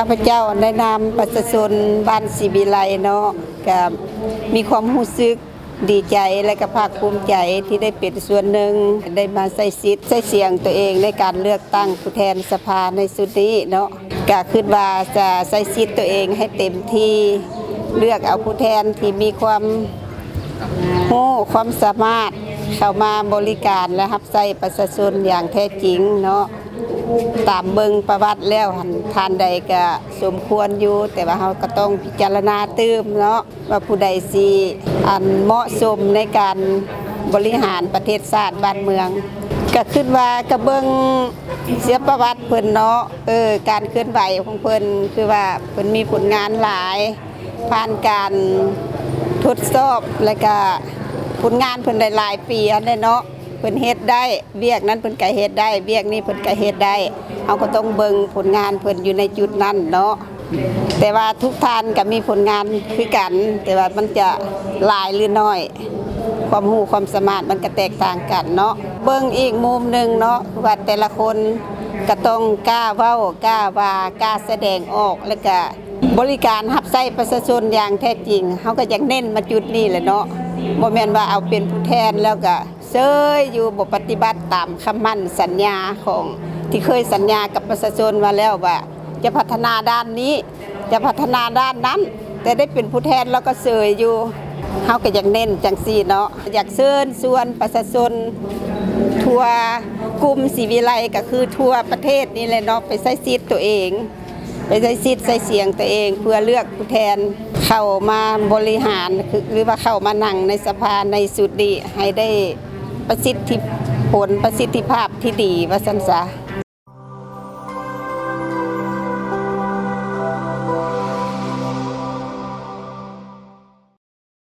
ຂ້າພະເຈົ້າໃນນາມປະຊາຊົນບ້ານສີວິໄລເນາະ ກະມີຄວາມຮູ້ສຶກດີໃຈ ແລະກະພາກພູມໃຈທີ່ໄດ້ເປັນສ່ວນໜຶ່ງ ໄດ້ມາໃຊ້ສິດໃຊ້ສຽງໂຕເອງໃນການເລືອກຕັ້ງຜູ້ແທນສະພາໃນຊຸດນີ້ເນາະ. ກະຄິດວ່າຈະໃຊ້ສິດໂຕເອງໃຫ້ເຕັມທີ່ ເລືອກເອົາຜູ້ແທນທີ່ມີຄວາມຮູ້ຄວາມສາມາດເຂົ້າມາບໍລິການ ແລະຮັບໃຊ້ປະຊາຊົນຢ່າງແທ້ຈິງເນາະ. ຕາມເບິ່ງປະຫວັດແລ້ວຫັ້ນ ທ່ານໃດກະສົມຄວນຢູ່ ແຕ່ວ່າເຮົາກະຕ້ອງພິຈາລະນາຕື່ມເນາະ ວ່າຜູ້ໃດຊິ ອັນ ເໝາະສົມໃນການບໍລິຫານປະເທດຊາດບ້ານເມືອງ. ກະຄິດວ່າກະເບິ່ງເສຍປະຫວັດເພິ່ນເນາະ ເອີ ການເຄື່ອນໄຫວຂອງເພິ່ນ ຄືວ່າເພິ່ນມີຜົນງານຫຼາຍ ຜ່ານການທົດສອບ ແລະກະຜົນງານເພິ່ນໄດ້ຫຼາຍປີຫັ້ນແຫຼະເນາະ. ເພິ່ນເຮັດໄດ້ ວຽກນັ້ນເພິ່ນກະເຮັດໄດ້ ວຽກນີ້ເພິ່ນກະເຮັດໄດ້ ເຮົາກະຕ້ອງເບິ່ງຜົນງານເພິ່ນຢູ່ໃນຈຸດນັ້ນເນາະ. ແຕ່ວ່າທຸກທ່ານກະມີຜົນງານຄືກັນ ແຕ່ວ່າມັນຈະຫຼາຍຫຼືໜ້ອຍ ຄວາມຮູ້ຄວາມສາມາດມັນກະແຕກຕ່າງກັນເນາະ. ເບິ່ງອີກມຸມໜຶ່ງເນາະ ຄືວ່າແຕ່ລະຄົນກະຕ້ອງກ້າເວົ້າ ກ້າວ່າ ກ້າສະແດງອອກ ແລະກະ ບໍລິການຮັບໃຊ້ປະຊາຊົນຢ່າງແທ້ຈິງ ເຮົາກະຢາກເນັ້ນມາຈຸດນີ້ແຫຼະເນາະ. ບໍ່ແມ່ນວ່າເອົາເປັນຜູ້ແທນແລ້ວກະເຊີຍຢູ່ ບໍ່ປະຕິບັດຕາມຄຳໝັ້ນສັນຍາຂອງທີ່ເຄີຍສັນຍາກັບປະຊາຊົນວ່າແລ້ວວ່າຈະພັດທະນາດ້ານນີ້ ຈະພັດທະນາດ້ານນັ້ນ ແຕ່ໄດ້ເປັນຜູ້ແທນແລ້ວກະເຊີຍຢູ່. ເຮົາກະຢາກເນັ້ນຈັ່ງຊີ້ເນາະ ຢາກເຊີນຊວນປະຊາຊົນທົ່ວກຸ່ມສີວິໄລ ກະຄືທົ່ວປະເທດນີ້ແຫຼະເນາະ ໄປໃຊ້ສິດໂຕເອງ ໄປໃຊ້ສິດໃຊ້ສຽງໂຕເອງ ເພື່ອເລືອກຜູ້ແທນເຂົ້າມາບໍລິຫານ ຫຼືວ່າເຂົ້າມານັ່ງໃນສະພາໃນຊຸດນີ້ ໃຫ້ໄດ້ປະສິດທິຜົນ ປະສິດທິພາບທີ່ດີ ວ່າຊັ້ນສະ.